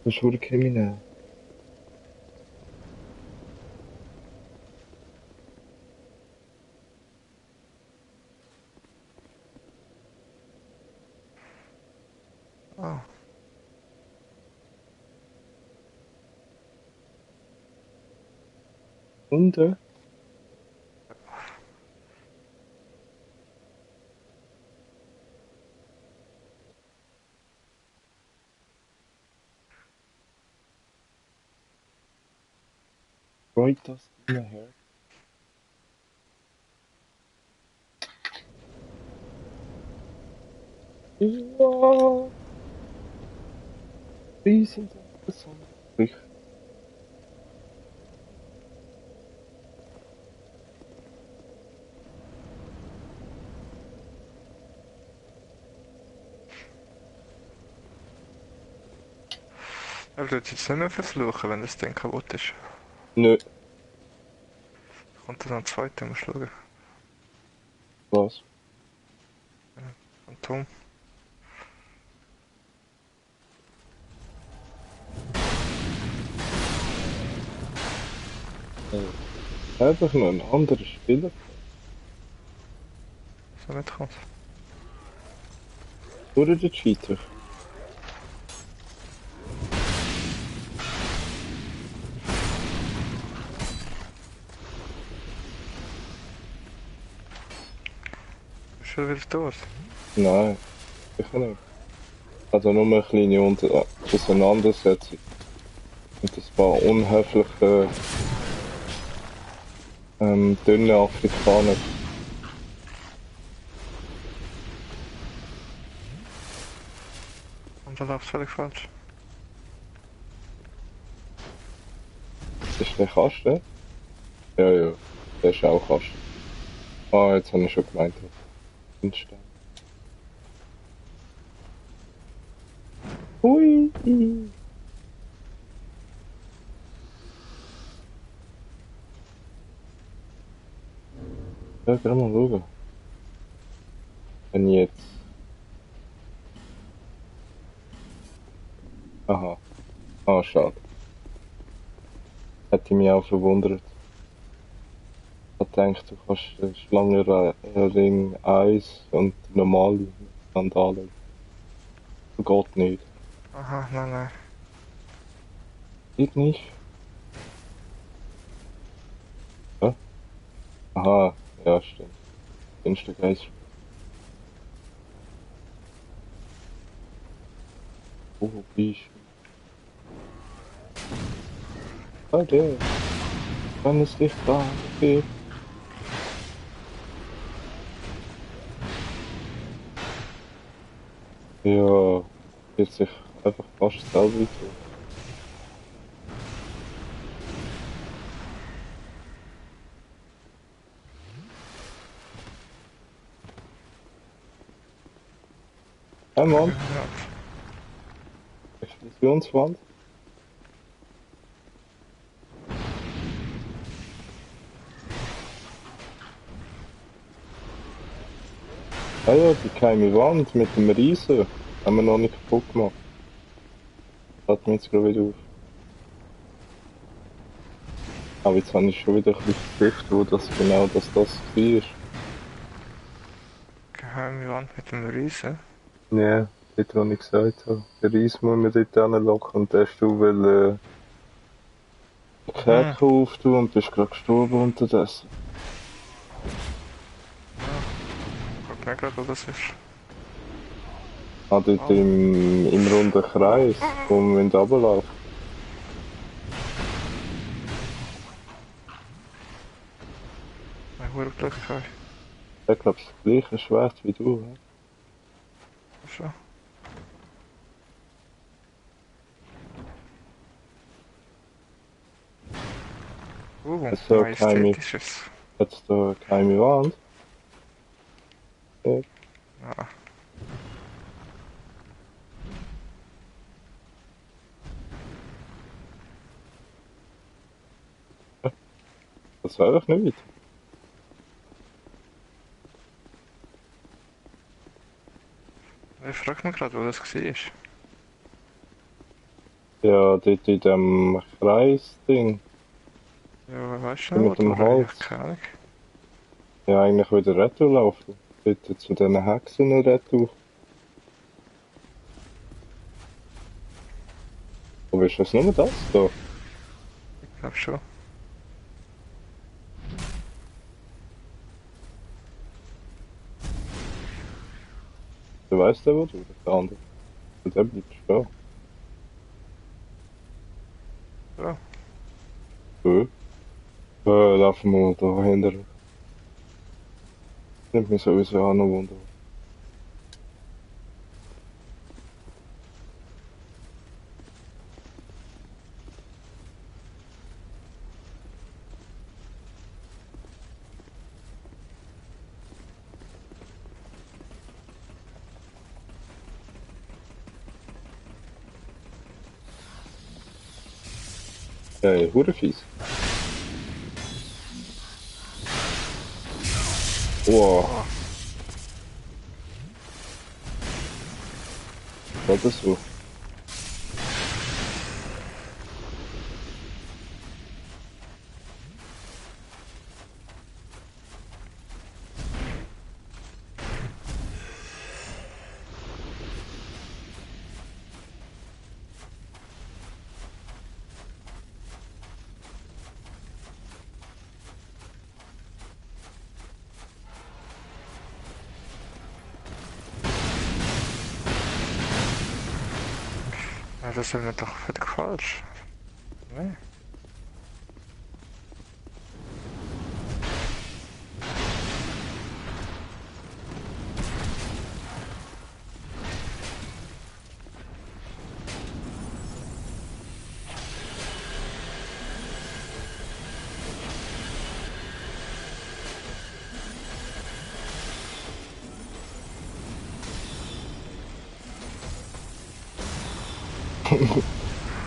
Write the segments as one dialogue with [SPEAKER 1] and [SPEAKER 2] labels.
[SPEAKER 1] Das ist verdammt kriminell.
[SPEAKER 2] Ah,
[SPEAKER 1] Und, right das her. Ja, die sind interessant. Ich,
[SPEAKER 2] er tut jetzt nicht mehr verfluchen, wenn das Ding kaputt ist.
[SPEAKER 1] nö,
[SPEAKER 2] Kommt dann ein zweiter, musst du schauen.
[SPEAKER 1] was?
[SPEAKER 2] Phantom.
[SPEAKER 1] Einfach noch ein anderer Spieler.
[SPEAKER 2] So mitkommt.
[SPEAKER 1] Oder der Cheater.
[SPEAKER 2] Ist schon wieder dort.
[SPEAKER 1] Nein, sicher nicht. Also nur eine kleine Auseinandersetzung. Mit ein paar unhöflichen, dünnen Afrikaner.
[SPEAKER 2] Und dann läuft völlig falsch.
[SPEAKER 1] Das ist der Kasten? Ja, ja. Der ist auch Kasten. Ah, jetzt habe ich schon gemeint. Entstehen. Hui. Ja, gerade mal schauen. Wenn ich jetzt... Aha. Ah, schade. Hätte mich auch verwundert. Ich hab gedacht, du kannst den Schlangenring 1 und normale Sandalen. Geht nicht.
[SPEAKER 2] Aha, nein, nein.
[SPEAKER 1] Geht nicht? Ja? Aha, ja, stimmt. Insta-Geist. Wo bist du? Ah, der. Kann es dich da? Okay. Ja, wird sich einfach fast selber tun. Hey Mann,
[SPEAKER 2] Ja.
[SPEAKER 1] Explosionswand. Ah ja, die geheime Wand mit dem Riesen. Haben wir noch nicht kaputt gemacht. Fällt mir jetzt gerade wieder auf. Aber jetzt habe ich schon wieder ein bisschen Gesicht, wo das genau das war.
[SPEAKER 2] Geheime Wand mit dem Riesen.
[SPEAKER 1] Ja, dort, wo ich gesagt habe. Der Riesen muss man dort hinlocken und der hast du, weil den
[SPEAKER 2] Hm,
[SPEAKER 1] Kerker auftun und bist gerade gestorben unterdessen.
[SPEAKER 2] ja. Guck mir gerade, wo das ist.
[SPEAKER 1] Ah, dort
[SPEAKER 2] Oh.
[SPEAKER 1] im runden Kreis, wo wir runterlaufen.
[SPEAKER 2] Ein hoher Glück gehabt.
[SPEAKER 1] Der glaubst das gleiche Schwert wie du, hä?
[SPEAKER 2] Schon.
[SPEAKER 1] Jetzt so
[SPEAKER 2] Majestätisches.
[SPEAKER 1] jetzt da eine geheime Wand. Ja,
[SPEAKER 2] Ja.
[SPEAKER 1] das war einfach nicht weiter.
[SPEAKER 2] Ich frage mich gerade, wo das war.
[SPEAKER 1] Ja, dort in dem Kreisding.
[SPEAKER 2] Ja, weißt du noch, wo
[SPEAKER 1] Mit
[SPEAKER 2] du
[SPEAKER 1] dem Holz.
[SPEAKER 2] keine Ahnung.
[SPEAKER 1] Ja, eigentlich wieder Retour laufen. Bitte zu diesen Hexen Retour. Aber ist das nur das da?
[SPEAKER 2] Ich glaub schon.
[SPEAKER 1] Du weißt ja, wo du der andere. Und der bleibt stehen.
[SPEAKER 2] Ja.
[SPEAKER 1] Gut. Laufen wir da hinter. Nimmt mich sowieso auch noch Wunder. Hure fies. Wow,
[SPEAKER 2] Oh,
[SPEAKER 1] was ist so?
[SPEAKER 2] ja, das ist mir doch völlig falsch. Nee.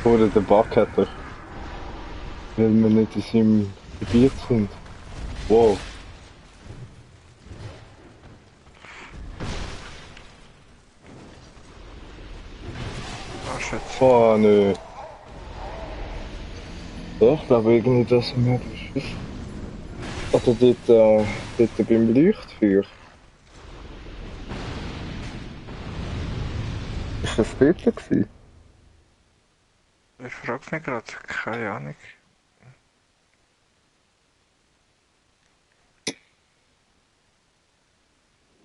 [SPEAKER 1] Oder der Bug hat er, weil wir nicht in seinem Gebiet sind. Wow.
[SPEAKER 2] Oh shit.
[SPEAKER 1] Oh nö. Ja, ich glaube irgendwie, dass er mir ist. Oder dort beim Leuchtfeuer. Ist das dort gewesen?
[SPEAKER 2] Ich frag mich gerade, keine Ahnung.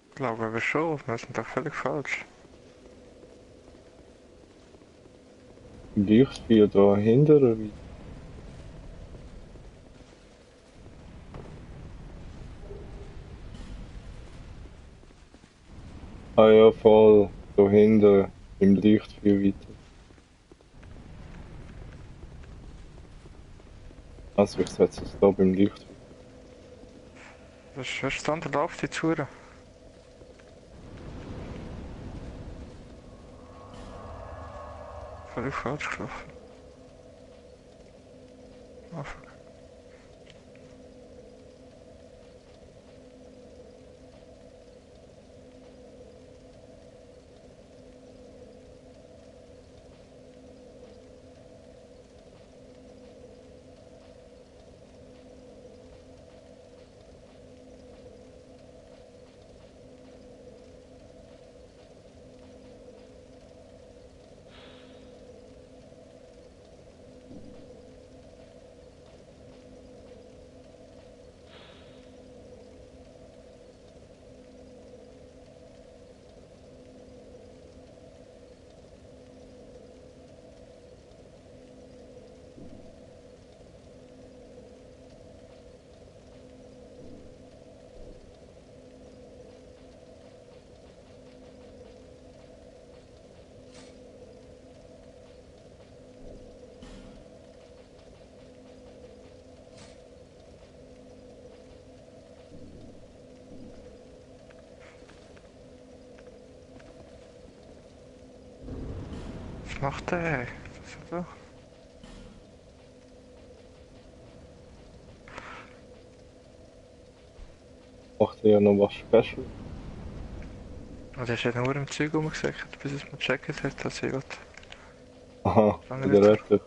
[SPEAKER 2] Ich glaube aber schon, wir sind doch völlig falsch.
[SPEAKER 1] Leuchtfeuer da hinten oder wie? Ah ja, voll. Da hinten im Leuchtfeuer weiter. Also ich setze es da beim Leuchtfeuer.
[SPEAKER 2] Das ist verstanden, läuft die Tour. Völlig falsch gelaufen. Oh, fuck. Was macht der? Das ist ja doch.
[SPEAKER 1] Macht er ja noch was Special.
[SPEAKER 2] Und er ist ja nur im Zeug rumgesäckert, bis es mir gecheckt hat, dass ich will.
[SPEAKER 1] Aha,
[SPEAKER 2] Lange
[SPEAKER 1] bei der
[SPEAKER 2] Ritter.
[SPEAKER 1] Rettung.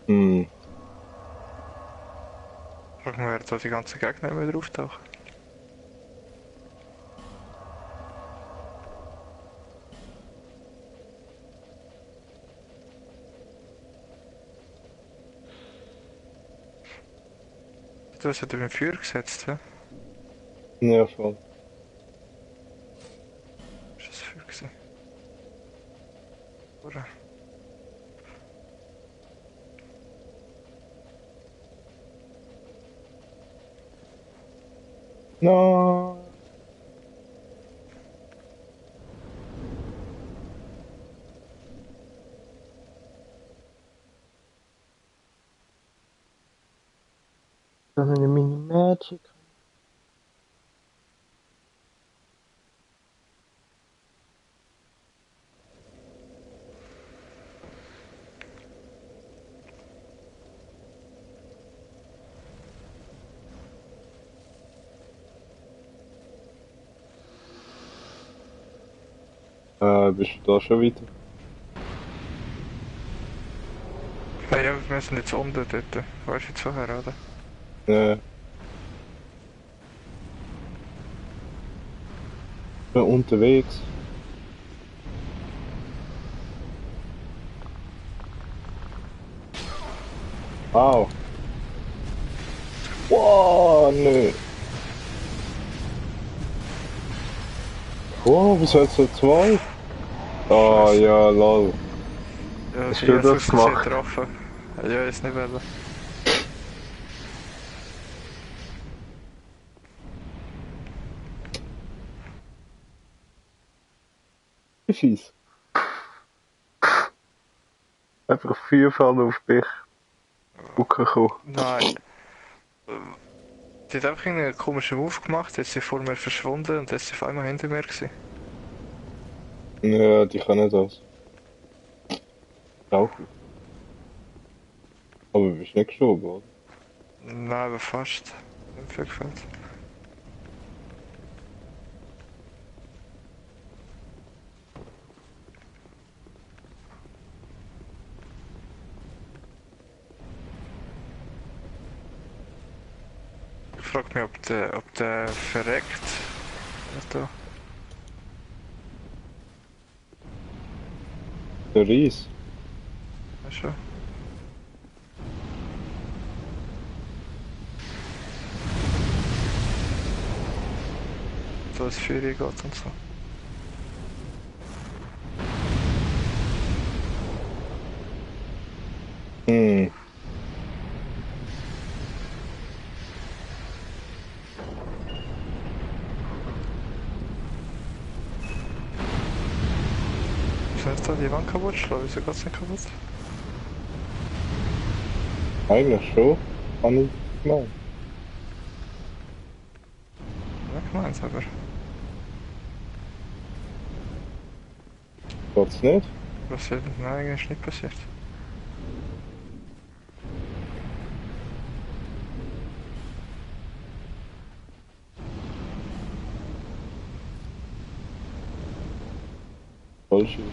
[SPEAKER 1] Hm.
[SPEAKER 2] Frag mal, wer da die ganzen Gegner immer wieder auftauchen. Du hast ja den Feuer gesetzt, hä?
[SPEAKER 1] Ja, voll.
[SPEAKER 2] Ist das Feuer gewesen? Oder?
[SPEAKER 1] No. Dann eine Mini Magic. Bist du da schon weiter?
[SPEAKER 2] Ja, ja, wir sind jetzt unten dort. Weißt du jetzt vorher, oder?
[SPEAKER 1] Ja. Bin unterwegs. Wow. Wow, nö. Wow, wieso hat es so zwei? Ah,
[SPEAKER 2] Scheiße.
[SPEAKER 1] ja, lol.
[SPEAKER 2] Ja,
[SPEAKER 1] Hast
[SPEAKER 2] sie
[SPEAKER 1] du
[SPEAKER 2] hat
[SPEAKER 1] das
[SPEAKER 2] aus Versehen
[SPEAKER 1] gemacht?
[SPEAKER 2] getroffen. Ja, ist nicht wollen.
[SPEAKER 1] Wie fies. Einfach vierfach auf mich. Bucken kommen.
[SPEAKER 2] Nein. Die hat einfach einen komischen Move gemacht, jetzt ist sie vor mir verschwunden und jetzt ist sie auf einmal hinter mir gewesen.
[SPEAKER 1] Ja, die können das. Auch. Aber du bist nicht gestorben, oder?
[SPEAKER 2] Nein, aber fast. Nicht viel gefällt. Ich frage mich, ob der verreckt. Da.
[SPEAKER 1] Der Ries.
[SPEAKER 2] Weißt du? So ins Feuer geht und so.
[SPEAKER 1] Hm.
[SPEAKER 2] Ist jetzt da die Wand kaputt schlagen? Wieso geht's nicht kaputt?
[SPEAKER 1] Eigentlich schon. Kann ich gemeint.
[SPEAKER 2] Ja, ich mein's aber.
[SPEAKER 1] Geht's nicht?
[SPEAKER 2] Passiert? Nein, eigentlich ist nicht passiert.
[SPEAKER 1] Bullshit.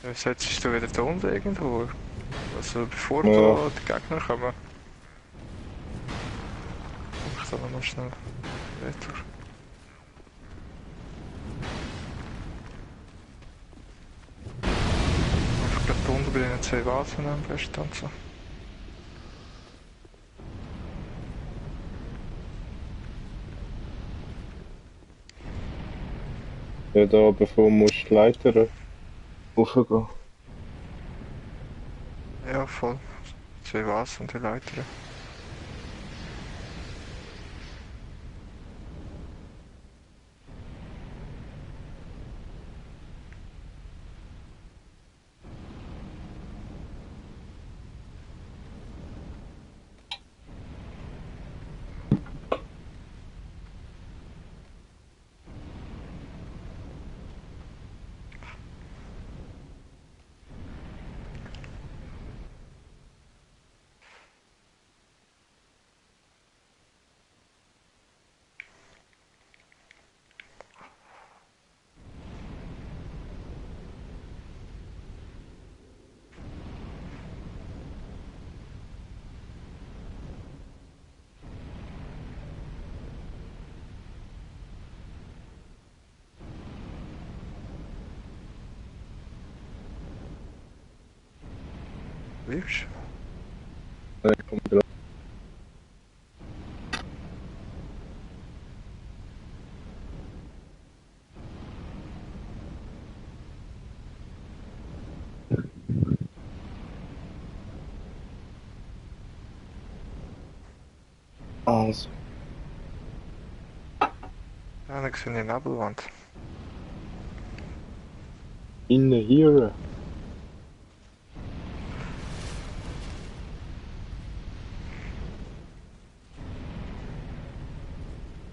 [SPEAKER 2] Ja, setzt du wieder da unten irgendwo? Also bevor
[SPEAKER 1] Ja.
[SPEAKER 2] da die Gegner kommen. Ich soll noch schnell retour. Einfach gerade da unten bei den zwei Vasen am besten und so.
[SPEAKER 1] Ja, da bevor musst du die Leiter raufgehen.
[SPEAKER 2] Ja, voll. Zwei Vasen und die Leiter. bleibst.
[SPEAKER 1] Dann komme ich gerade. Also,
[SPEAKER 2] Ja, dann sehe ich eine Nebelwand.
[SPEAKER 1] innen hier.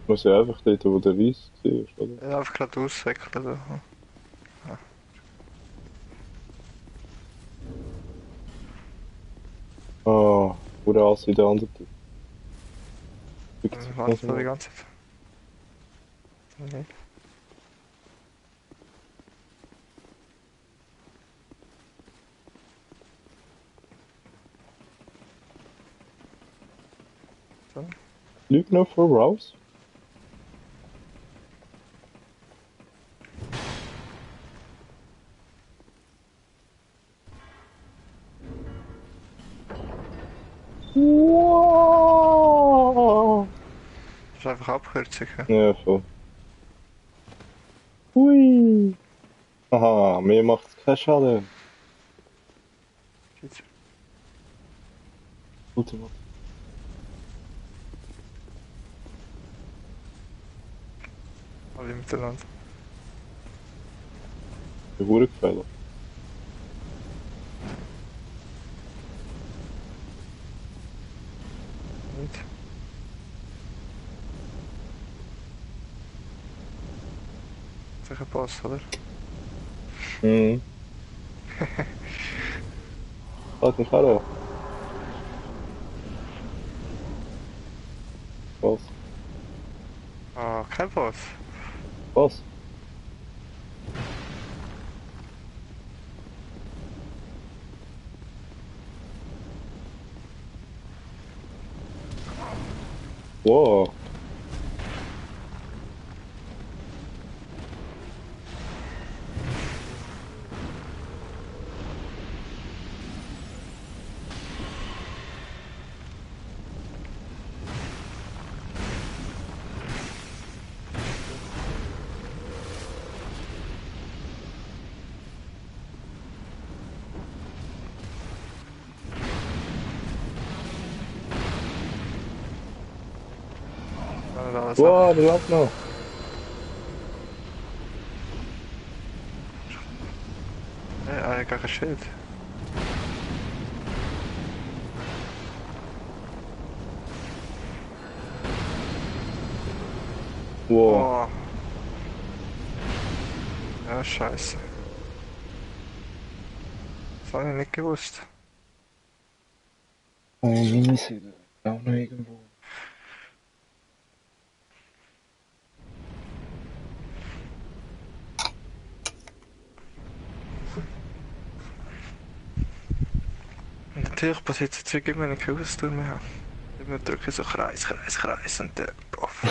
[SPEAKER 1] Muss ja einfach dort, wo der Reis war, oder?
[SPEAKER 2] Ja, einfach gerade aussäckeln. So. Ja.
[SPEAKER 1] Ah, wo alles in der anderen Tür. Fickt sich
[SPEAKER 2] Warte
[SPEAKER 1] nicht
[SPEAKER 2] da die
[SPEAKER 1] mal.
[SPEAKER 2] ganze Zeit. Okay. So.
[SPEAKER 1] Lügner voraus? Wow!
[SPEAKER 2] Das ist einfach Abkürzung. Ja.
[SPEAKER 1] Ja, voll. Hui! Aha, mir macht's keinen Schaden.
[SPEAKER 2] Jetzt
[SPEAKER 1] Ultimate.
[SPEAKER 2] alle miteinander.
[SPEAKER 1] Der Hurengefäller.
[SPEAKER 2] Und? Sicher Boss, oder?
[SPEAKER 1] Mhm. Lass mich auch. Was?
[SPEAKER 2] Ah, kein Boss.
[SPEAKER 1] Was? Wow.
[SPEAKER 2] Dann nicht alles ab.
[SPEAKER 1] Wow, der läuft noch.
[SPEAKER 2] Ja, gar kein Schild.
[SPEAKER 1] Wow.
[SPEAKER 2] Oh. Ja, scheiße. Das habe ich nicht gewusst.
[SPEAKER 1] Eine Miniseele. Auch noch irgendwo.
[SPEAKER 2] Und natürlich passiert es jetzt wirklich, wenn ich keine Ausdauer mehr habe. Immer drücke so Kreis, Kreis, Kreis und dann puff.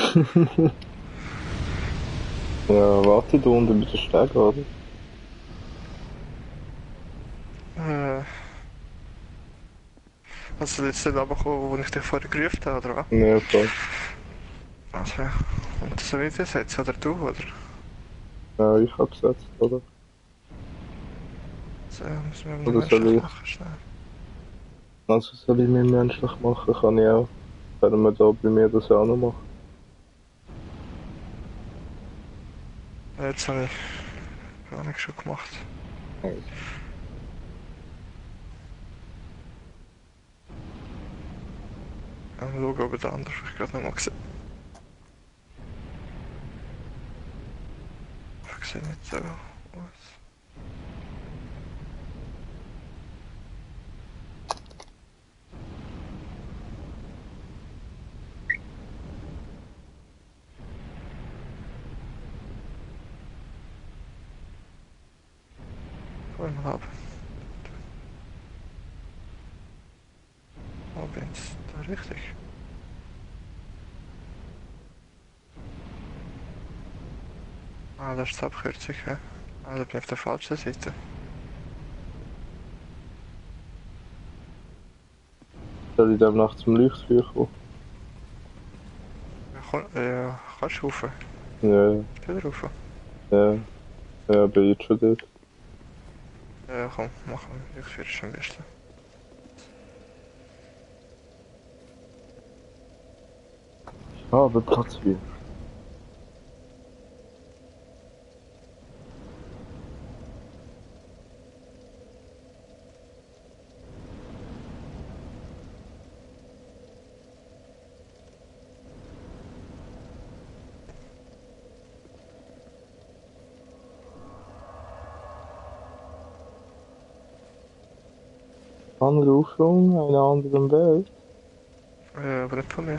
[SPEAKER 1] Ja, warte da unten bei der Steg, oder?
[SPEAKER 2] Äh, hast du jetzt nicht runtergekommen, wo ich dich vorher gerufen habe, oder was?
[SPEAKER 1] Ja, voll.
[SPEAKER 2] Also, ja. Und so wie das jetzt, oder du, oder?
[SPEAKER 1] Ja, ich hab gesetzt, oder?
[SPEAKER 2] So, müssen wir noch
[SPEAKER 1] Oder soll
[SPEAKER 2] menschlich
[SPEAKER 1] ich?
[SPEAKER 2] machen, schnell.
[SPEAKER 1] Also soll ich mich menschlich machen, kann ich auch. Können wir da bei mir das auch noch machen?
[SPEAKER 2] Jetzt habe ich gar nicht schon gemacht.
[SPEAKER 1] Also.
[SPEAKER 2] Ja, mal schauen, ob der andere vielleicht gerade noch mal gesehen. Ich sehe nicht so aus. Hol mal ab. Oh, bin ich da richtig? Ah, das ist die Abkürzung, ja. Ah, da bin ich auf der falschen Seite.
[SPEAKER 1] Soll ich dem nachts zum Leuchtfeuer kommen?
[SPEAKER 2] Ja, kannst du rauf?
[SPEAKER 1] Ja,
[SPEAKER 2] Wieder rauf?
[SPEAKER 1] ja, ja, bin jetzt schon dort.
[SPEAKER 2] Ja, komm, machen wir. Ich führe es am besten.
[SPEAKER 1] Ah, aber Platz 4. Anrufung, eine andere Welt.
[SPEAKER 2] Aber nicht von mir.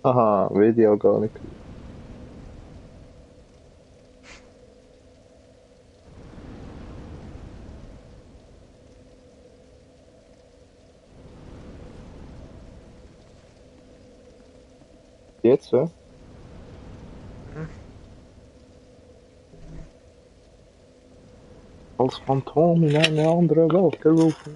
[SPEAKER 1] Aha, Video gar nicht. Jetzt, ja?
[SPEAKER 2] Hm.
[SPEAKER 1] Als Phantom in eine andere Welt gerufen.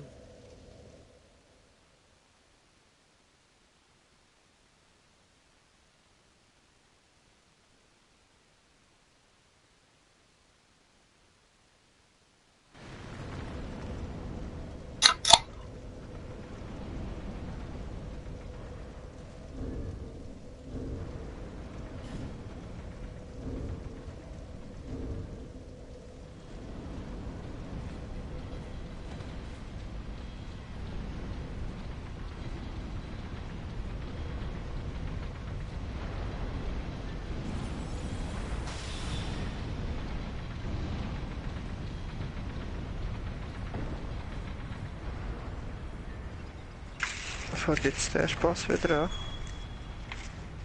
[SPEAKER 2] Fährt jetzt der Spaß wieder an?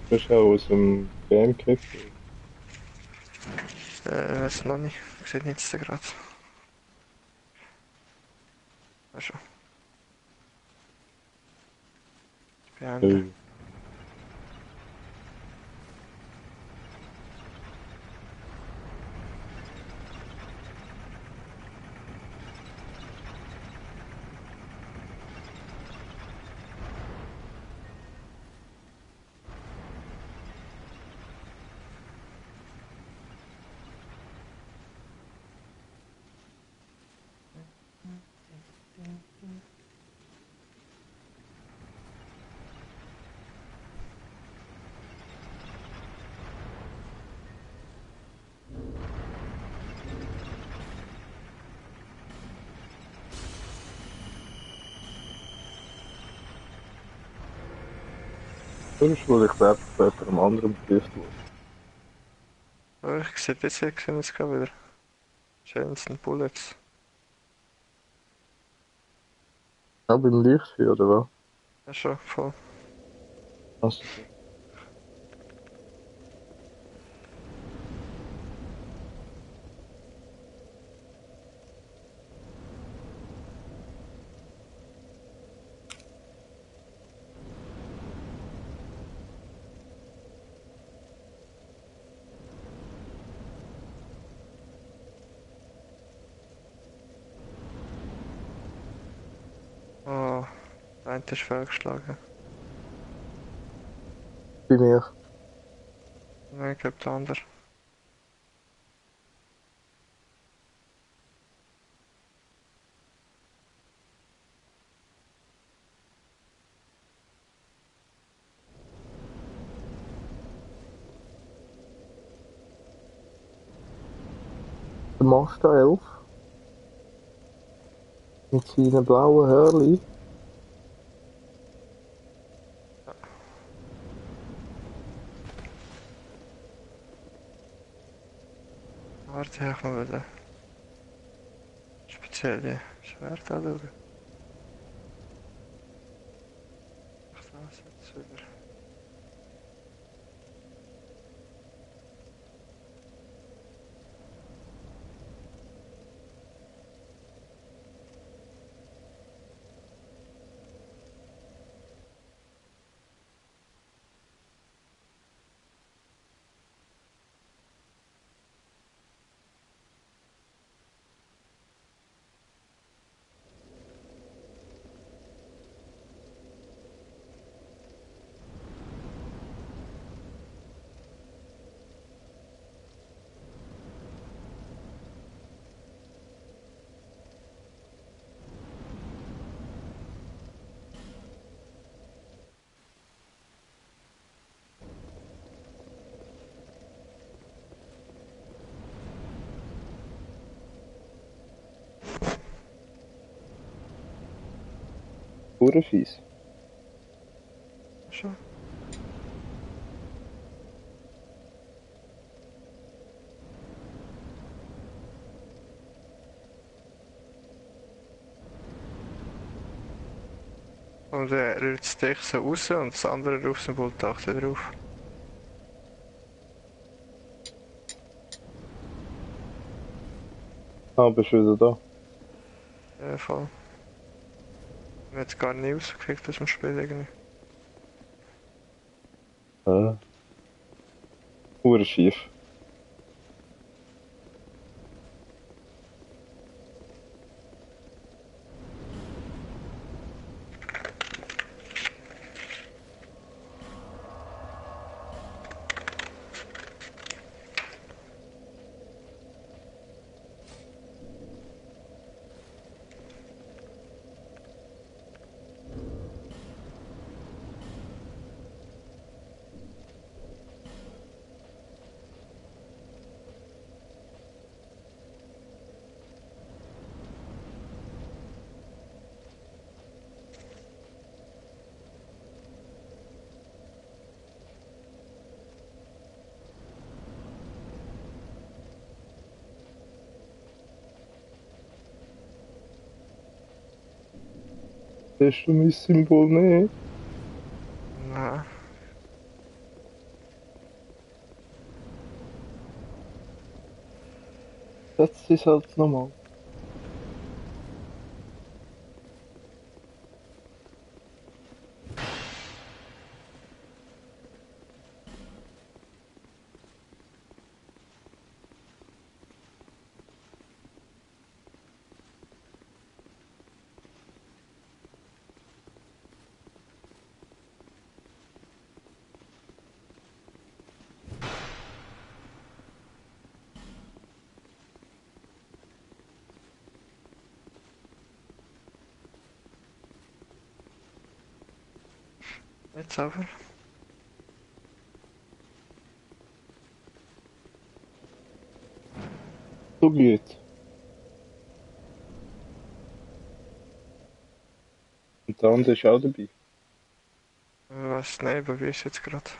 [SPEAKER 1] Das ist auch aus dem BMK.
[SPEAKER 2] Weiß noch nicht. Ich sehe jetzt gerade. Also, beenden.
[SPEAKER 1] Das ist, weil ich werde bei einem anderen Brief tue.
[SPEAKER 2] Oh, ich sehe jetzt gerade wieder. Chains and Bullets.
[SPEAKER 1] Auch beim Lichtfeuer, oder was?
[SPEAKER 2] Ja, schon, voll.
[SPEAKER 1] Also,
[SPEAKER 2] Oh, der eine ist fehlgeschlagen.
[SPEAKER 1] bei mir.
[SPEAKER 2] Nein, ich glaube der andere.
[SPEAKER 1] Der Mazda 11. Mit seinen blauen Hörli.
[SPEAKER 2] Warte, ich mal wieder spezielle Schwerte anschauen. Ach, das jetzt wieder.
[SPEAKER 1] Pure fies.
[SPEAKER 2] Schon. Und er rührt das Stich so raus und das andere rauf, Symbol taucht wieder drauf.
[SPEAKER 1] Ah, bist du wieder da?
[SPEAKER 2] Ja, voll. Ich hab jetzt gar nicht rausgekriegt aus dem Spiel irgendwie.
[SPEAKER 1] Pure schief. Hast du mein Symbol nicht?
[SPEAKER 2] Nein.
[SPEAKER 1] Setz dich halt nochmal.
[SPEAKER 2] Jetzt aber.
[SPEAKER 1] So geht's. Und der andere ist auch dabei.
[SPEAKER 2] Was? Nein, aber wie ist jetzt gerade?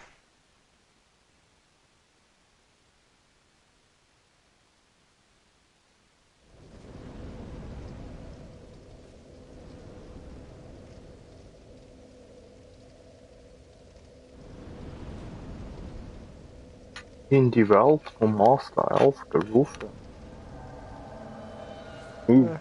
[SPEAKER 1] In die Welt von Master 11 gerufen.
[SPEAKER 2] Ja.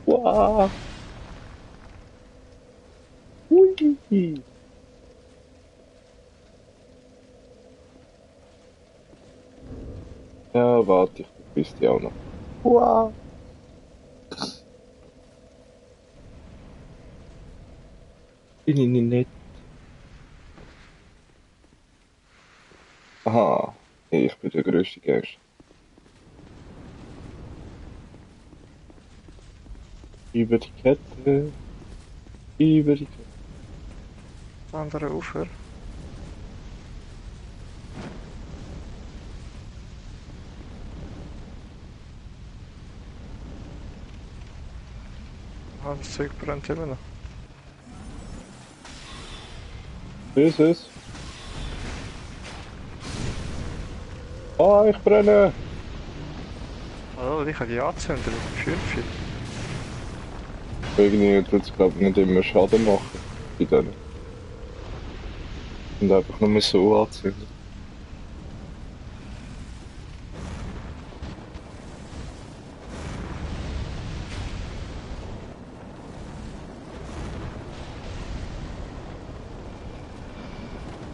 [SPEAKER 1] Wow. Ui. Ja, warte, ich begrüße dich auch noch. Wow. Bin ich nicht. Aha, ich bin der grösste Gangster. Über die Kette. Über die Kette.
[SPEAKER 2] Das andere Ufer. Ah, das Zeug brennt immer noch.
[SPEAKER 1] Tschüss. Ah, ich brenne.
[SPEAKER 2] Oh, ich habe die anzünden mit dem Feuerpfeil.
[SPEAKER 1] Irgendwie tut es, glaube ich, nicht immer Schaden machen. Bei denen. Und einfach nur so anzünden.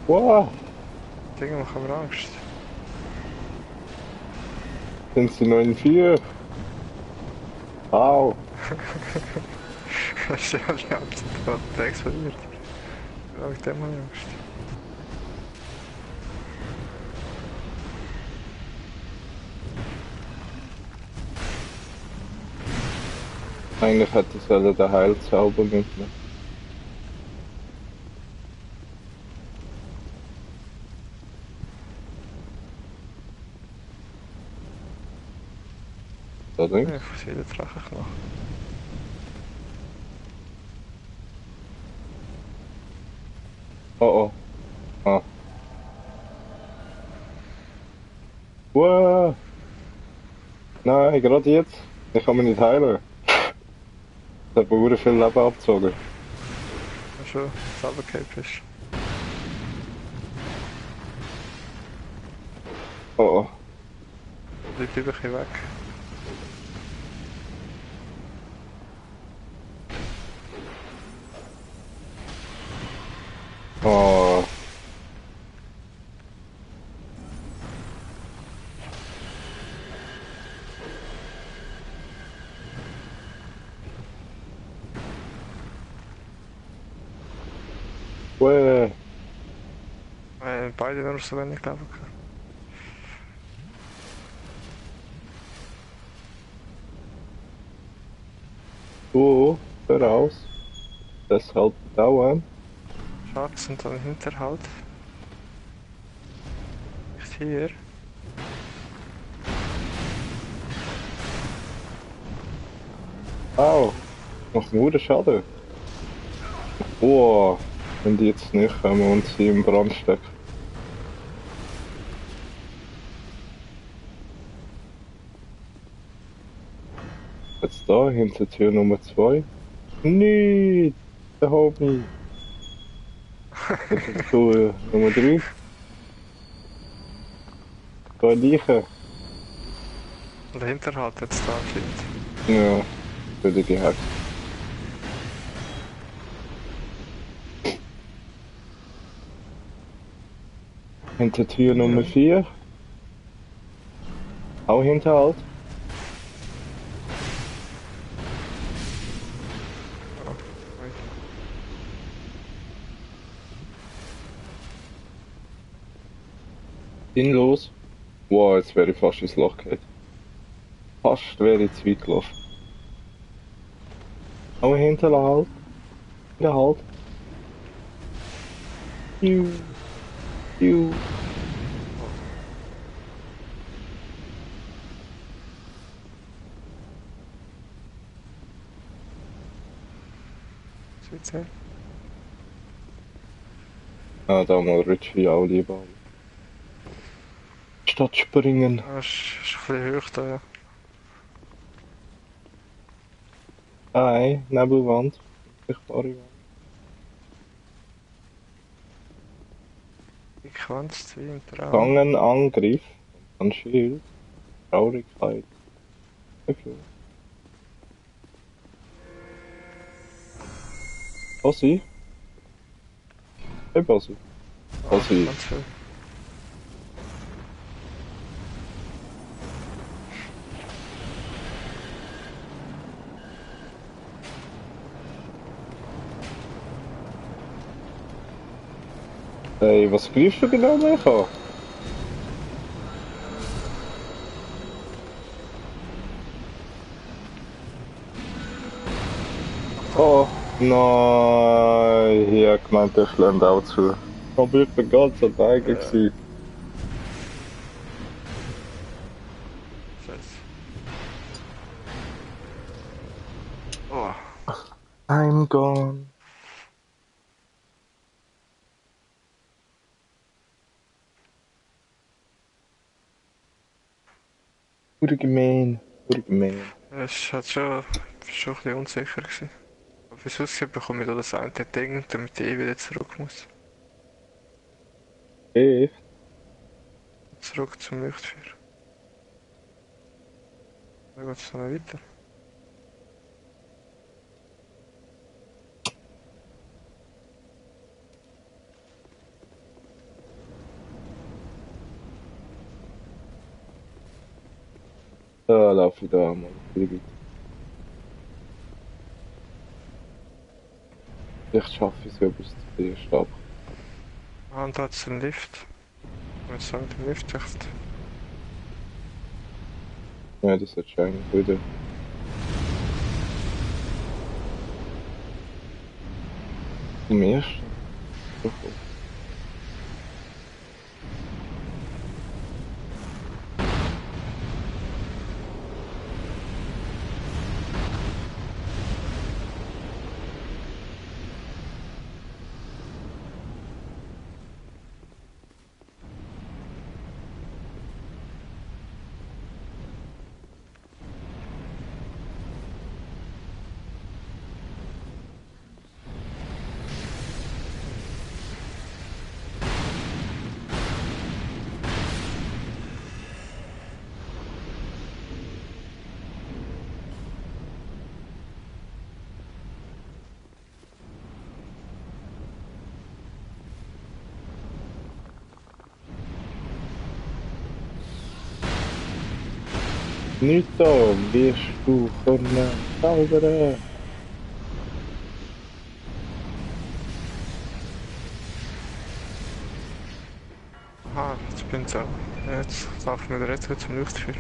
[SPEAKER 1] Wow,
[SPEAKER 2] Dinge machen mir Angst.
[SPEAKER 1] sind sie noch in 4? Au.
[SPEAKER 2] Das ist ja die Angst, der explodiert. Ja, mit dem habe ich Angst.
[SPEAKER 1] Eigentlich hätte ich den Heilzauber mitnehmen. Da links.
[SPEAKER 2] Ja, fossile Drachenknochen.
[SPEAKER 1] Oh oh. Ah. Wow. Nein, gerade jetzt. Ich kann mich nicht heilen. Da hat mir viel Leben abgezogen.
[SPEAKER 2] Ja, schon, selber gehabt bist.
[SPEAKER 1] Oh oh.
[SPEAKER 2] Bleib lieber ein bisschen weg.
[SPEAKER 1] Oh. Wow.
[SPEAKER 2] Beide nur so wenig Leben gehabt.
[SPEAKER 1] Oh, hör aus. Das hält dauern.
[SPEAKER 2] Schatz und dann Hinterhalt. Nicht hier.
[SPEAKER 1] Au. Macht nur den Schaden. Oh. Wenn die jetzt nicht kommen und sie im Brand stecken. Jetzt da, hinter Tür Nummer 2. Nicht! Der Homie! Hinter Tür Nummer 3. Zwei Leichen.
[SPEAKER 2] Und der Hinterhalt jetzt da anscheinend.
[SPEAKER 1] Ja, würde gehackt. Hinter Tür Nummer 4. Auch Hinterhalt.
[SPEAKER 2] Oh, ui.
[SPEAKER 1] Sinnlos. Wow, jetzt wäre ich fast ins Loch gefallen. Fast wäre ich zu weit gelaufen. Auch Hinterhalt. Hinterhalt. Juhu. Juhu.
[SPEAKER 2] Was wird's her?
[SPEAKER 1] Ah, da mal Richie auch lieber. Statt springen.
[SPEAKER 2] Ah, ist ein bisschen hoch da, ja.
[SPEAKER 1] Nein, Nebelwand. Sichtbare Wand.
[SPEAKER 2] Sequenz 2 im Traum.
[SPEAKER 1] Zangenangriff. Ein Schild. Traurigkeit. Okay. Bossi? Hey Bossi. Bossi.
[SPEAKER 2] Ganz viel.
[SPEAKER 1] Hey, was greifst du genau mich an? Oh, nein. Ich hab gemeint, ich lerne auch zu. Aber ich bin ganz alleine gewesen.
[SPEAKER 2] Scheiße. Oh,
[SPEAKER 1] I'm gone. Wurde gemein. Wurde gemein.
[SPEAKER 2] es hat schon ein bisschen unsicher gewesen. Aber fürs Aussehen bekomme ich da das eine Ding, damit ich wieder zurück muss.
[SPEAKER 1] Echt?
[SPEAKER 2] Zurück zum Lichtfeuer. Dann geht es noch weiter.
[SPEAKER 1] Da laufe ich da mal. Vielleicht schaffe ich es ja bis zu dir Stab.
[SPEAKER 2] Ah, und da hat es einen Lift. Ich würde sagen, der Lift echt.
[SPEAKER 1] Ja, das hat schon eigentlich wieder. Im ersten. Nicht da, wirst du können zaubern.
[SPEAKER 2] Aha, jetzt bin ich auch. Jetzt darf ich wieder jetzt zum Leuchtfeuer.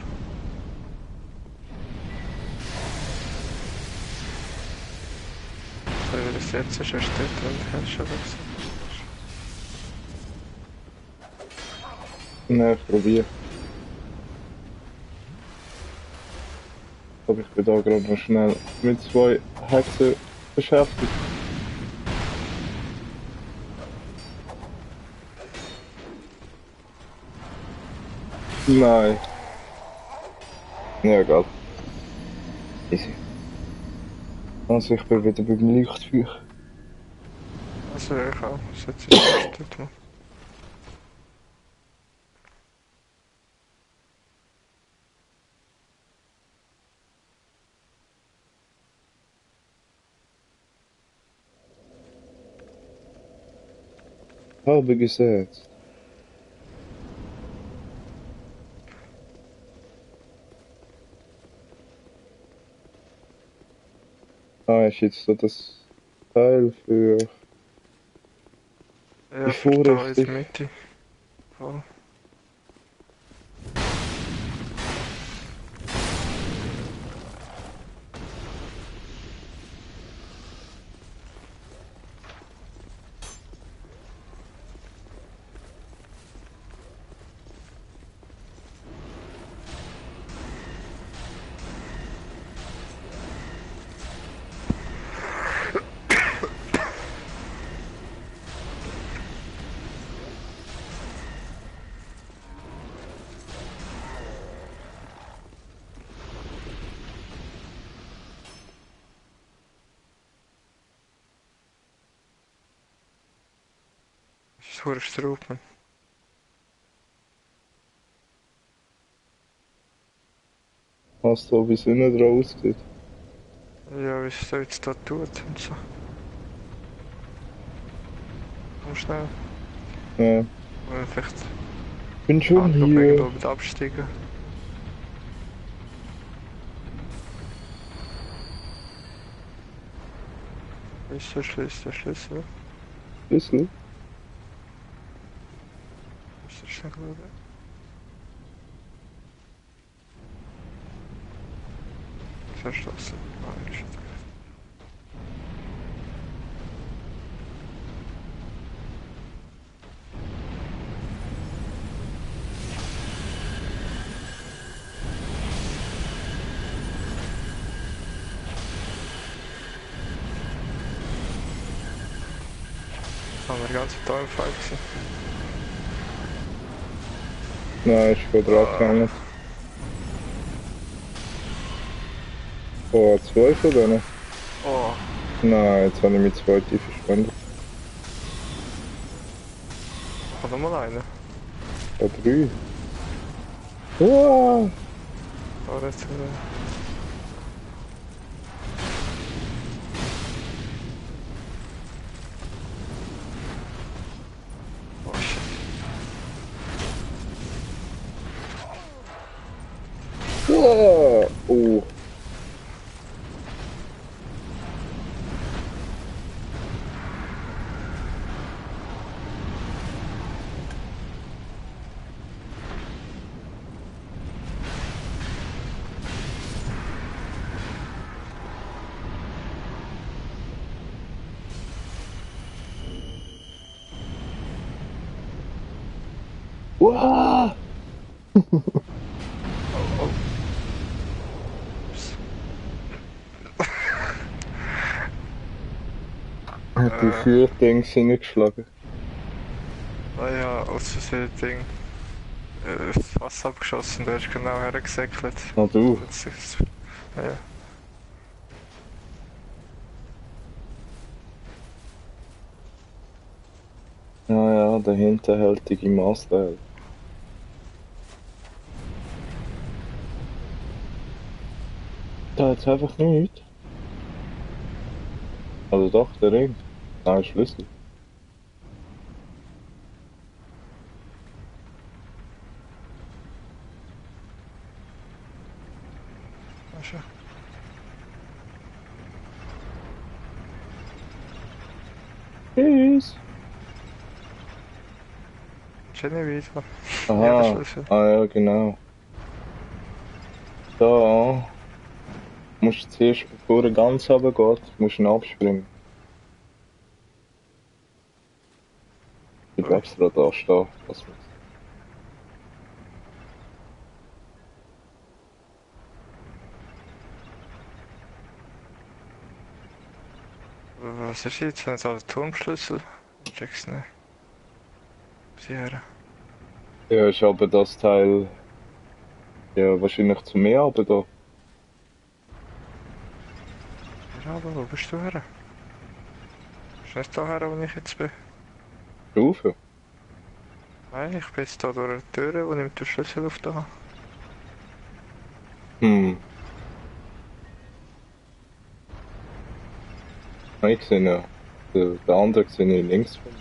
[SPEAKER 2] Weil das jetzt ist, erst dort, wenn ich schon gesagt.
[SPEAKER 1] Nein, ich probiere. Aber ich bin da gerade noch schnell mit zwei Hexen beschäftigt. Nein. Ja, egal. Easy. Also ich bin wieder beim Leuchtfeuer.
[SPEAKER 2] Also ich auch, das jetzt ist erst dort mal.
[SPEAKER 1] Habe gesetzt. Ah, ist jetzt so das Teil für die
[SPEAKER 2] Ja, für da in
[SPEAKER 1] Vorrichtung.
[SPEAKER 2] der Mitte. Voll. Das ist verdammt Straub, man.
[SPEAKER 1] Was da wie Sonne draus aussieht.
[SPEAKER 2] Ja, wie es jetzt da tut und so. Komm schnell.
[SPEAKER 1] Ja.
[SPEAKER 2] Oder vielleicht
[SPEAKER 1] Bin
[SPEAKER 2] kann
[SPEAKER 1] schon
[SPEAKER 2] ich noch
[SPEAKER 1] hier.
[SPEAKER 2] irgendwo mit absteigen. Ist der Schlüssel?
[SPEAKER 1] Schlüssel?
[SPEAKER 2] Ist der Schlüssel? Verschlossen. Ah, ist das. Haben wir die ganze Zeit da im Fall gewesen.
[SPEAKER 1] Nein, ist Quadrat gehängt. Oh, zwei von denen?
[SPEAKER 2] Oh,
[SPEAKER 1] Nein, jetzt habe ich mit zwei die verschwendet.
[SPEAKER 2] noch mal eine.
[SPEAKER 1] Ja, drei. Wow!
[SPEAKER 2] Da jetzt oh shit.
[SPEAKER 1] Wow! Oh. Wow!
[SPEAKER 2] Oh, oh. Ups.
[SPEAKER 1] Hat die Führdings hingeschlagen.
[SPEAKER 2] Ah ja, aus Versehen Ding. Das Fass abgeschossen, der ist genau hergesäckelt.
[SPEAKER 1] Ah, du.
[SPEAKER 2] Jetzt ist ja.
[SPEAKER 1] Ja, ja, der hinterhältige Master. Da hat's einfach nichts. Also doch, der Ring. Nein, Schlüssel.
[SPEAKER 2] Ja, schon.
[SPEAKER 1] Tschüss.
[SPEAKER 2] Schöne wieder. Ja, der
[SPEAKER 1] Aha.
[SPEAKER 2] Schlüssel.
[SPEAKER 1] Ah ja, genau. Da musst du zuerst, bevor er ganz runter geht, musst du ihn abspringen. Ich
[SPEAKER 2] Ui.
[SPEAKER 1] bleib extra da stehen. Lass mich.
[SPEAKER 2] Was ist jetzt? Sind so Turmschlüssel? Ich check's nicht. Sie her.
[SPEAKER 1] Ja, ist aber das Teil ja wahrscheinlich zu mir, aber da
[SPEAKER 2] Ja, aber wo bist du her? Bist du nicht da her, wo ich jetzt bin?
[SPEAKER 1] rauf.
[SPEAKER 2] Nein, ich bin jetzt da durch die Tür, wo ich den Schlüssel auf da habe.
[SPEAKER 1] Hm. Ich sehe ja. Der andere sehe ich links von mir.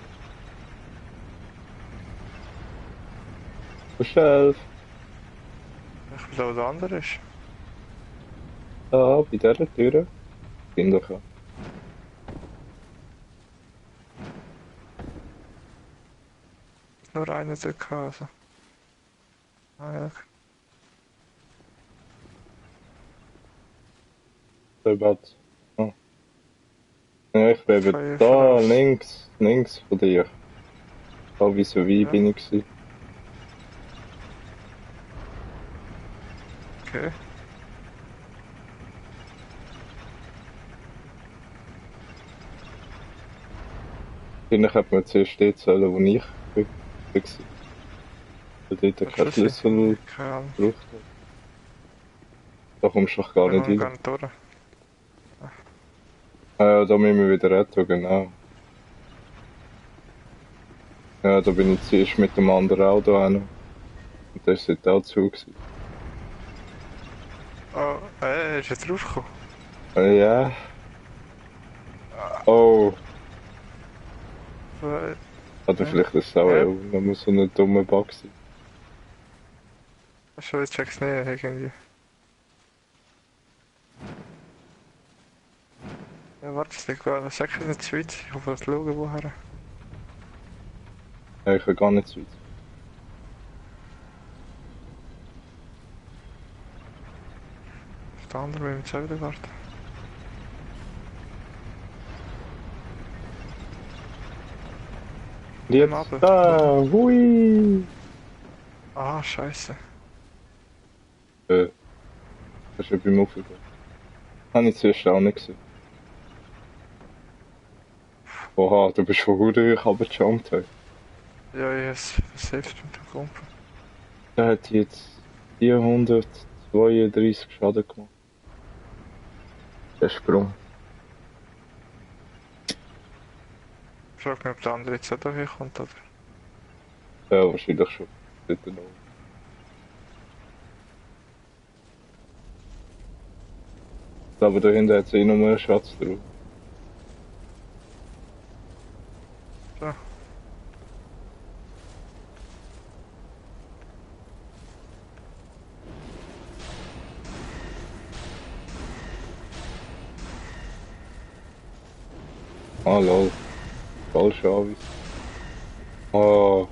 [SPEAKER 1] Verstellt.
[SPEAKER 2] Ich bin da, wo der andere ist.
[SPEAKER 1] Da, bei dieser Tür. Bin doch ja.
[SPEAKER 2] Nur einer dort gehabt, also. Ah ja.
[SPEAKER 1] Überhaupt. Ah. Ja, ich bin eben
[SPEAKER 2] Feuer
[SPEAKER 1] da,
[SPEAKER 2] voraus.
[SPEAKER 1] links von dir. Da vis-à-vis
[SPEAKER 2] Ja,
[SPEAKER 1] bin ich gewesen.
[SPEAKER 2] okay.
[SPEAKER 1] Eigentlich hätte man zuerst stehen sollen, wo ich war. Weil dort
[SPEAKER 2] Der
[SPEAKER 1] kein
[SPEAKER 2] Schlüssel?
[SPEAKER 1] Schlüssel
[SPEAKER 2] Keine Ahnung.
[SPEAKER 1] gebraucht hat. Da kommst du doch gar
[SPEAKER 2] Aber ich
[SPEAKER 1] nicht
[SPEAKER 2] komme
[SPEAKER 1] rein.
[SPEAKER 2] gar nicht durch.
[SPEAKER 1] Ah ja, da müssen wir wieder retten, genau. Ja, da bin ich zuerst mit dem anderen Auto hin. Und der ist dort auch zu gewesen.
[SPEAKER 2] Oh, ist er draufgekommen?
[SPEAKER 1] Ja. Oh.
[SPEAKER 2] Äh,
[SPEAKER 1] Oder
[SPEAKER 2] ja.
[SPEAKER 1] vielleicht ist es auch
[SPEAKER 2] Ja,
[SPEAKER 1] nur so ein dummer Bug sein.
[SPEAKER 2] schon, ich check's nicht irgendwie. Ja, warte, es liegt gerade. Sag ich nicht zu weit. Ich hoffe, das schauen woher.
[SPEAKER 1] Ja, ich kann gar nicht so weit.
[SPEAKER 2] Auf der anderen müssen wir jetzt auch wieder warten.
[SPEAKER 1] Und jetzt,
[SPEAKER 2] Runter.
[SPEAKER 1] da, hui!
[SPEAKER 2] Ah, scheiße.
[SPEAKER 1] Das ist ja beim Aufgehen. Habe ich zuerst auch nicht gesehen. Oha, du bist von Huder runtergejumpt. Hey.
[SPEAKER 2] Ja, yes, safe mit dem Kumpel.
[SPEAKER 1] Der hat jetzt 432 Schaden gemacht. Der Sprung.
[SPEAKER 2] Ich frage mich, ob der andere jetzt auch daher kommt, oder?
[SPEAKER 1] Ja, wahrscheinlich schon. Dort noch. Aber da hinten hat es eh noch mehr Schatz drauf.
[SPEAKER 2] So.
[SPEAKER 1] Ah, lol. Falsche Anweis. Ah.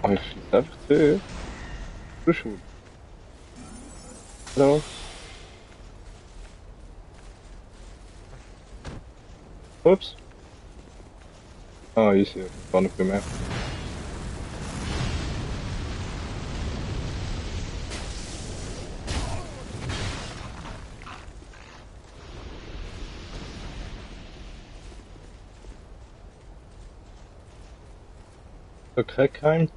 [SPEAKER 1] Ah, ich schieße einfach zu. Du bist schwul. Hallo? Ups. Ah, easy. Gar nicht bemerkt. Okay, kein.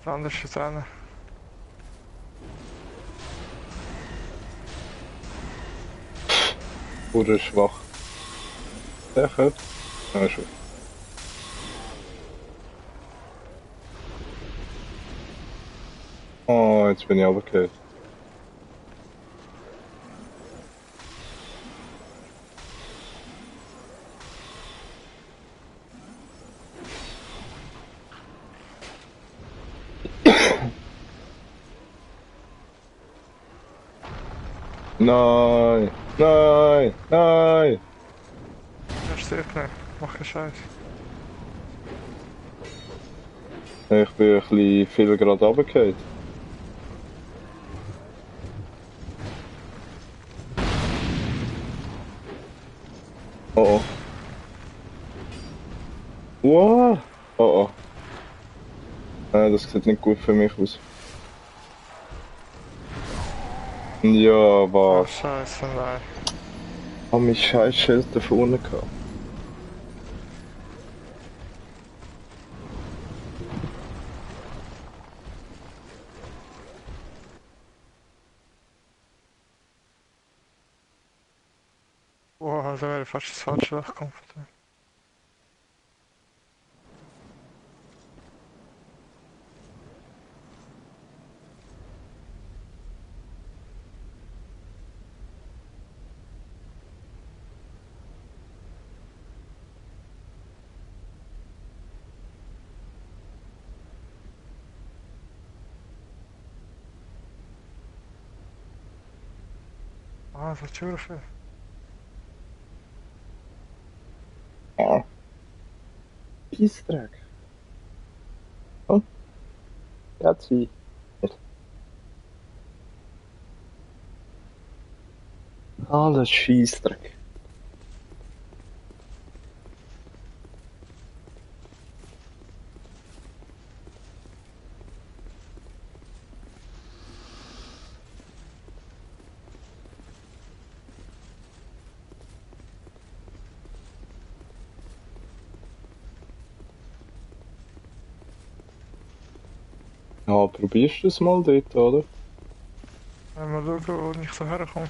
[SPEAKER 2] Der andere ist dran.
[SPEAKER 1] Oder schwach. Der kommt. Ah, schon. Oh, jetzt bin ich runtergefallen. Nein! Nein! Nein!
[SPEAKER 2] Ja, stirb nicht. Mach keinen Scheiß.
[SPEAKER 1] Ich bin ein bisschen viel gerade runtergefallen. Oh oh. Wow! Oh oh. Nein, das sieht nicht gut für mich aus. Ja,
[SPEAKER 2] Oh,
[SPEAKER 1] was?
[SPEAKER 2] Scheiße, nein.
[SPEAKER 1] Ich habe mein scheiß Schild da vorne gehabt.
[SPEAKER 2] Boah, da wäre fast das falsche Loch gekommen. Ah, das ist schon viel.
[SPEAKER 1] Ja. Scheissdreck. Oh, jetzt wie. Alles Scheissdreck. Ja, probierst du es mal dort, oder?
[SPEAKER 2] Mal schauen, wo ich so herkomme.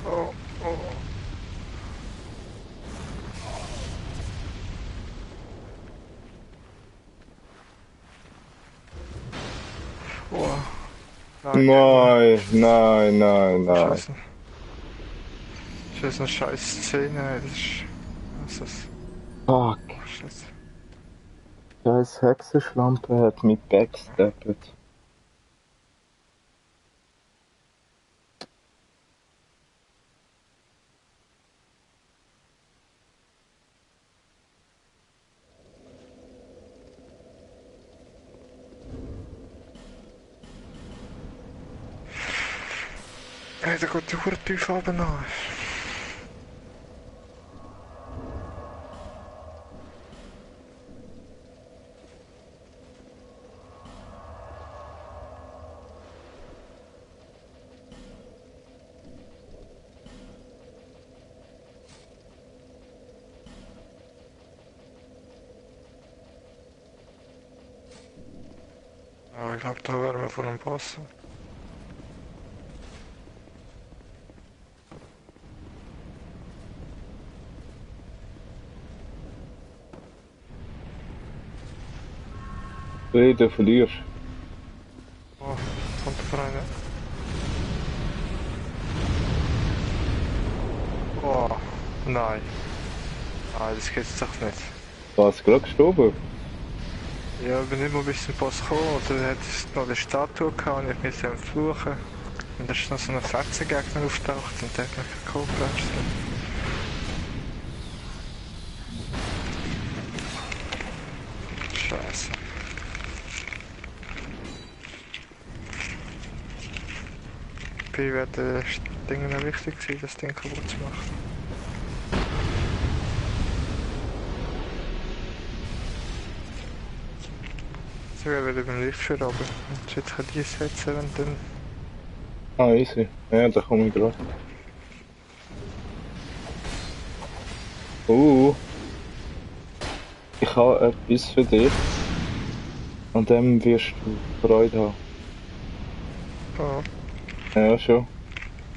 [SPEAKER 2] Oh, oh. Oh. Nein,
[SPEAKER 1] Nein, nein, nein, nein.
[SPEAKER 2] Scheiße. Das ist eine scheiß Szene, das ist... Was ist das?
[SPEAKER 1] Fuck.
[SPEAKER 2] Oh, Scheiße.
[SPEAKER 1] Scheiß Hexenschlampe hat mich backstabbed.
[SPEAKER 2] Hey, da geht die Hure tief runter nach. Aber ich glaube, da wären wir vor dem Boss.
[SPEAKER 1] Hey, du verlierst.
[SPEAKER 2] Oh, kommt da rein. Oh, nein. Ah, das geht's doch nicht.
[SPEAKER 1] Was, gerade gestorben?
[SPEAKER 2] Ja, ich bin nicht mal bis zum Boss gekommen, oder hat es noch eine Statue gehabt und ich musste am Fluchen. Und da ist noch so ein Fetzengegner auftaucht und der hat mich gekoplatscht. Scheiße. Bei werden Dinge noch wichtig sein, das Ding kaputt zu machen. Sie werden wieder beim Lichtschwert runter. Und jetzt kann ich setzen und dann...
[SPEAKER 1] Ah, easy. Ja, da komme ich gerade. Ich habe etwas für dich. An dem wirst du Freude haben.
[SPEAKER 2] Oh,
[SPEAKER 1] Ja, schon.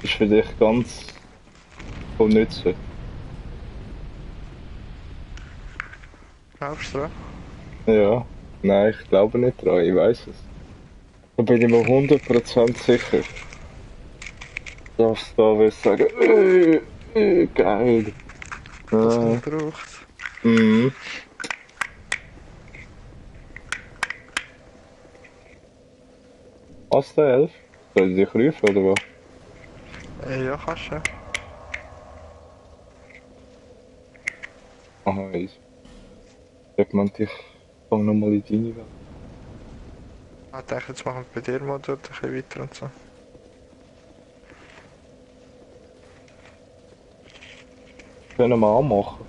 [SPEAKER 1] Ist für dich ganz von Nützen.
[SPEAKER 2] glaubst du dran?
[SPEAKER 1] Ja. Nein, ich glaube nicht dran, ich weiß es. Da bin ich mir 100% sicher. Dass da wirst sagen, geil.
[SPEAKER 2] Was man
[SPEAKER 1] Äh,
[SPEAKER 2] braucht.
[SPEAKER 1] mhm. Hast du 11? Soll ich dich rufen, oder was?
[SPEAKER 2] Ja, kannst du. Ja.
[SPEAKER 1] Aha, easy. Ich meinte, ich fange nochmal in deine Welt.
[SPEAKER 2] Ich denke, jetzt machen wir bei dir mal dort ein bisschen weiter und so.
[SPEAKER 1] Können wir auch machen.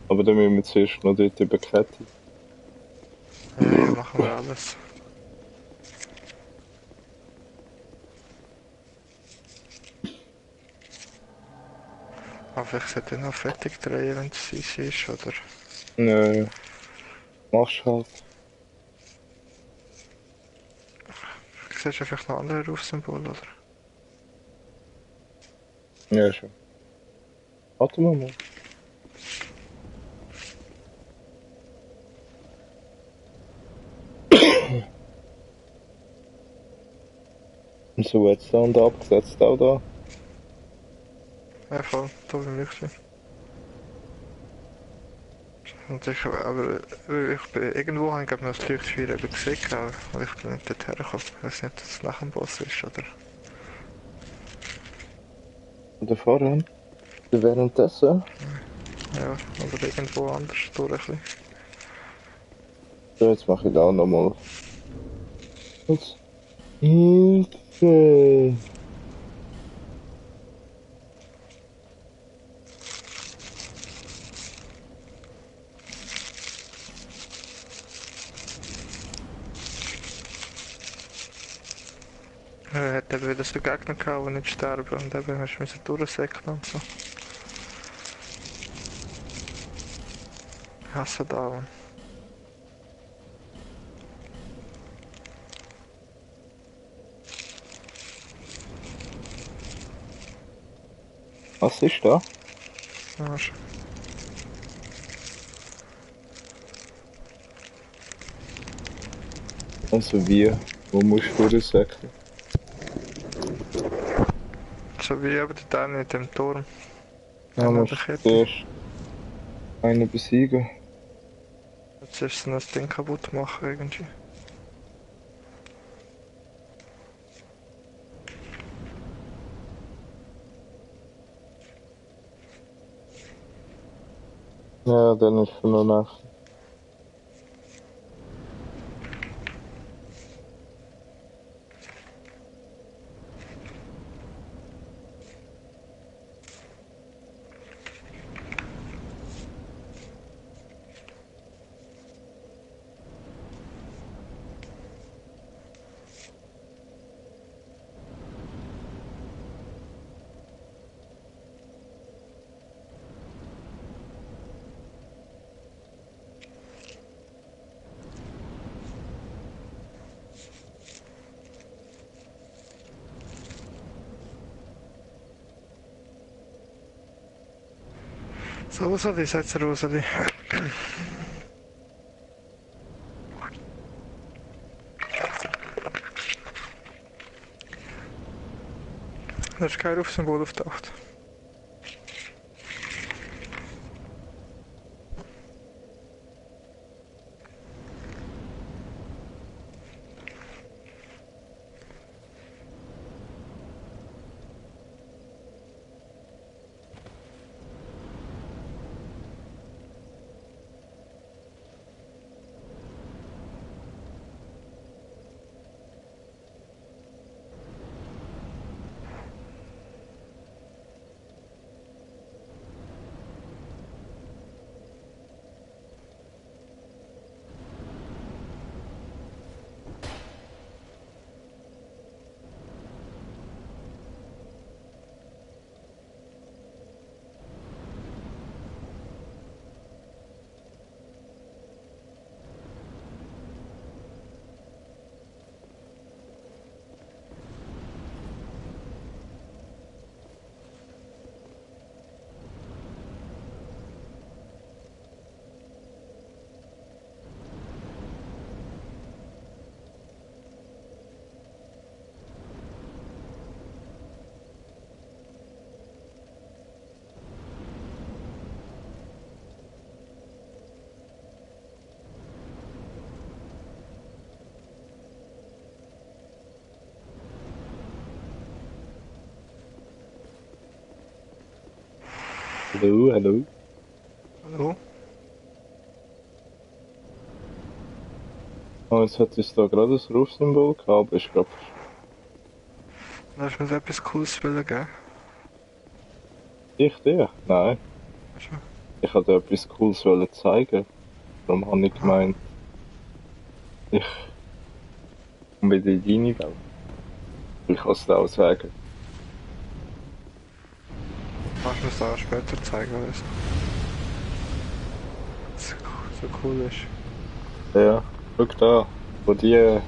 [SPEAKER 1] Aber dann müssen wir zuerst noch dort über die Kette.
[SPEAKER 2] Ja, ja, machen wir alles. Aber vielleicht sollte ich noch fertig drehen, wenn es easy ist, oder?
[SPEAKER 1] Nö, machst halt.
[SPEAKER 2] Siehst du vielleicht noch andere Rufsymbole, oder?
[SPEAKER 1] Ja, schon. Warte mal. Und so jetzt und abgesetzt auch da.
[SPEAKER 2] Ja, voll, da bin ich. Und ich, aber irgendwo habe ich glaube noch das Leuchtfeuer eben gesehen, aber ich bin nicht dorthin gekommen. Ich weiß nicht, ob das nach dem Boss ist, oder?
[SPEAKER 1] Oder vorhin. Währenddessen.
[SPEAKER 2] Ja, oder irgendwo anders durch ein bisschen.
[SPEAKER 1] So, jetzt mache ich da auch nochmal. Jetzt. Hilfe!
[SPEAKER 2] Er hat eben wieder so Gegner gehabt, die nicht sterben und eben hast du müssen durchsäckeln und so. Ich hasse da, Mann.
[SPEAKER 1] Was ist da?
[SPEAKER 2] Arsch.
[SPEAKER 1] Also wie? Wo musst du durchsäckeln?
[SPEAKER 2] So wie eben der mit dem Turm.
[SPEAKER 1] Ja,
[SPEAKER 2] Einer an
[SPEAKER 1] musst
[SPEAKER 2] der
[SPEAKER 1] du
[SPEAKER 2] Kette.
[SPEAKER 1] zuerst einen besiegen.
[SPEAKER 2] Jetzt ist so ein Ding kaputt machen irgendwie.
[SPEAKER 1] Ja, dann ist er noch nach.
[SPEAKER 2] So, Rosali, sagt's Rosali. Da ist kein Rufsymbol auftaucht.
[SPEAKER 1] Hallo, hallo.
[SPEAKER 2] Hallo?
[SPEAKER 1] Oh, jetzt hat es da gerade ein Rufsymbol gehabt, aber ist gerade verschwunden.
[SPEAKER 2] Da hast du mir etwas Cooles wollen geben.
[SPEAKER 1] Ich dir? Nein.
[SPEAKER 2] Weißt du?
[SPEAKER 1] Ich wollte dir etwas Cooles wollen zeigen. Darum habe ich
[SPEAKER 2] Ah,
[SPEAKER 1] gemeint, ich komme wieder in deine Welt. Ich kann es dir auch sagen.
[SPEAKER 2] kannst du mir das auch später zeigen, oder so? So cool ist.
[SPEAKER 1] Ja, schau da. Von die,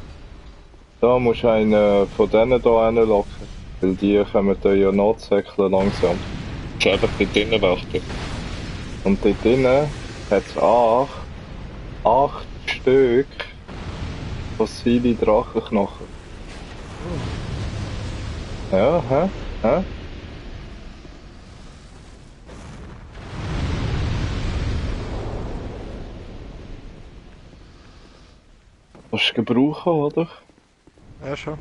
[SPEAKER 1] da musst du einen von denen hier hinlocken. Weil die kommen da ja nachzäckeln langsam. Du musst einfach dort drinnen warten. Und dort drinnen hat es acht Stück fossile Drachenknochen. Ja, hä? Hä? Kannst du gebrauchen, oder?
[SPEAKER 2] Ja, schon.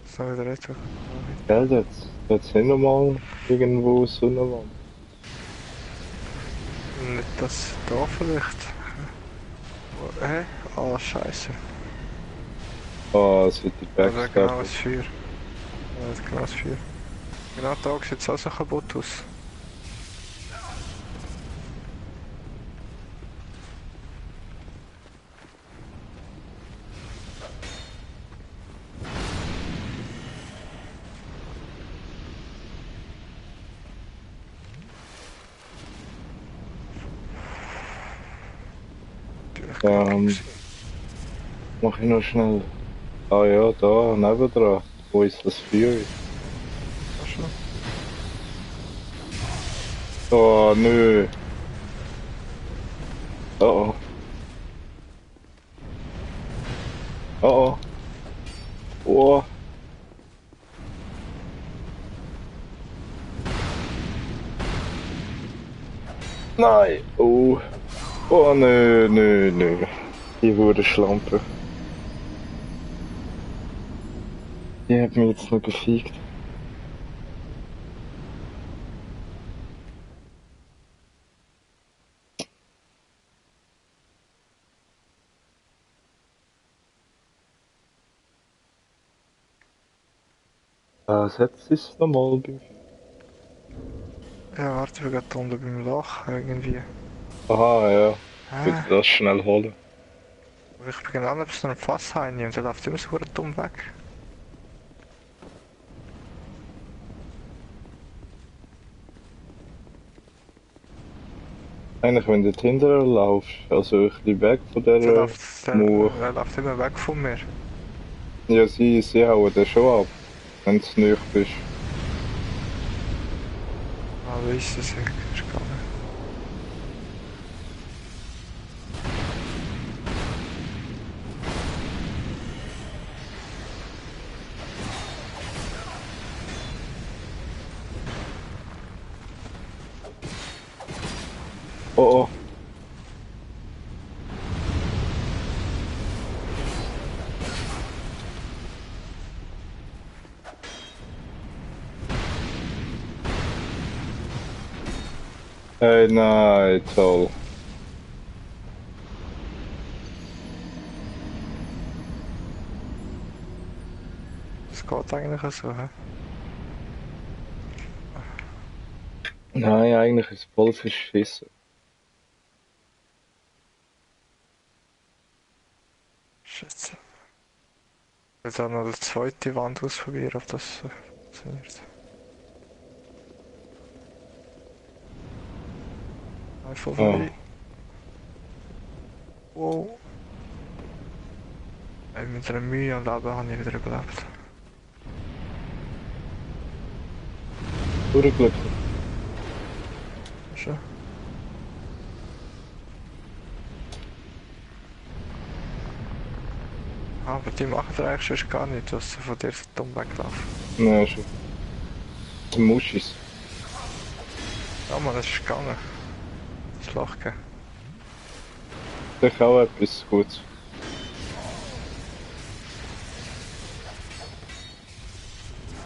[SPEAKER 2] So wieder jetzt.
[SPEAKER 1] Gell, jetzt sind wir mal irgendwo Sonnenwand.
[SPEAKER 2] Nicht das da vielleicht. Hä? Ah, scheiße.
[SPEAKER 1] Ah, es wird die
[SPEAKER 2] Also genau
[SPEAKER 1] Backstab.
[SPEAKER 2] das Feuer. Ja, das genau das Feuer. Genau da sieht es auch so kaputt aus. Natürlich gar
[SPEAKER 1] Ähm,
[SPEAKER 2] nichts.
[SPEAKER 1] mach ich noch schnell. Ah ja, da, nebendran. Wo ist das Feuer?
[SPEAKER 2] Ja, schon.
[SPEAKER 1] Oh, nö. Oh oh. Oh oh. Oh. Nein. Oh. Oh, nö, nö, nö. Die wurde Schlampe. Die hat mich jetzt noch gefiegt. Was hat es nochmal bei
[SPEAKER 2] Ja, warte, wir gehen unten beim Loch irgendwie.
[SPEAKER 1] Aha, ja. Ich
[SPEAKER 2] Hä?
[SPEAKER 1] würde das schnell holen.
[SPEAKER 2] Ich bin genau neben so einem Fass rein und der läuft immer so dumm weg.
[SPEAKER 1] Eigentlich, wenn du hinterher laufst, also ein bisschen weg von
[SPEAKER 2] Der
[SPEAKER 1] der
[SPEAKER 2] läuft, der,
[SPEAKER 1] Mauer.
[SPEAKER 2] der läuft immer weg von mir.
[SPEAKER 1] Ja, sie hauen den schon ab, wenn du nüch bist.
[SPEAKER 2] Ah, wie ist das eigentlich gegangen?
[SPEAKER 1] Oh oh. Hey, nein, toll.
[SPEAKER 2] Das geht eigentlich so, hä?
[SPEAKER 1] Nein, eigentlich ist es voll verschissen.
[SPEAKER 2] Scheiße. Jetzt auch noch die zweite Wand ausprobieren, ob das funktioniert. Einfach
[SPEAKER 1] Ah,
[SPEAKER 2] vorbei. Wow. Ey, mit einer Mühe am Leben habe ich wieder überlebt.
[SPEAKER 1] durchglücklich.
[SPEAKER 2] Schon. Aber die machen da eigentlich sonst gar nicht, dass sie von dir so dumm weglaufen.
[SPEAKER 1] Nein, schon. Die Muschis.
[SPEAKER 2] Ja man, das ist gegangen. Das Loch gegeben.
[SPEAKER 1] Das ist auch etwas Gutes.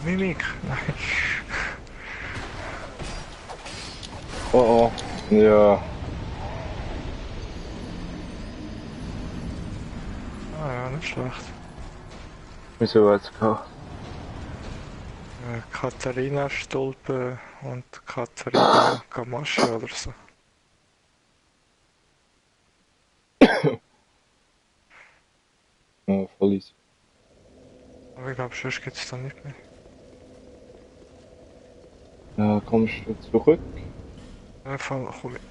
[SPEAKER 2] Mimik? Nein.
[SPEAKER 1] Oh oh. Ja.
[SPEAKER 2] Ah ja, nicht schlecht.
[SPEAKER 1] Wieso hat's gehabt?
[SPEAKER 2] Katharina Stolpe und Katharina Gamaschi oder so.
[SPEAKER 1] Ja, voll easy.
[SPEAKER 2] Aber ich glaube, sonst gibt es da nicht mehr.
[SPEAKER 1] Ja, kommst du zurück?
[SPEAKER 2] Fall komm ich.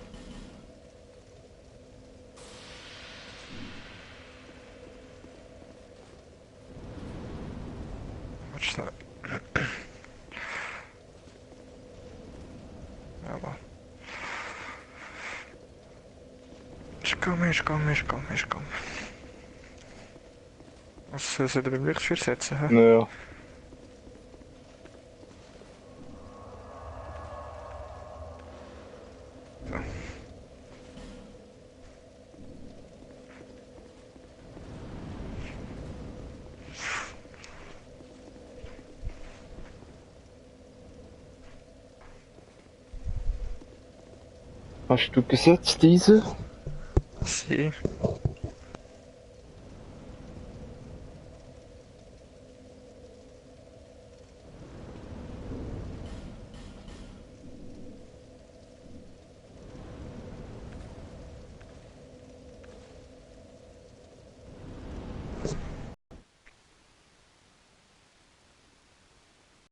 [SPEAKER 2] Warte schnell. Ja, aber. Ich komm. Was soll ich beim Lichtschwert setzen, hä?
[SPEAKER 1] Naja. Hast du gesetzt diese?
[SPEAKER 2] Sie.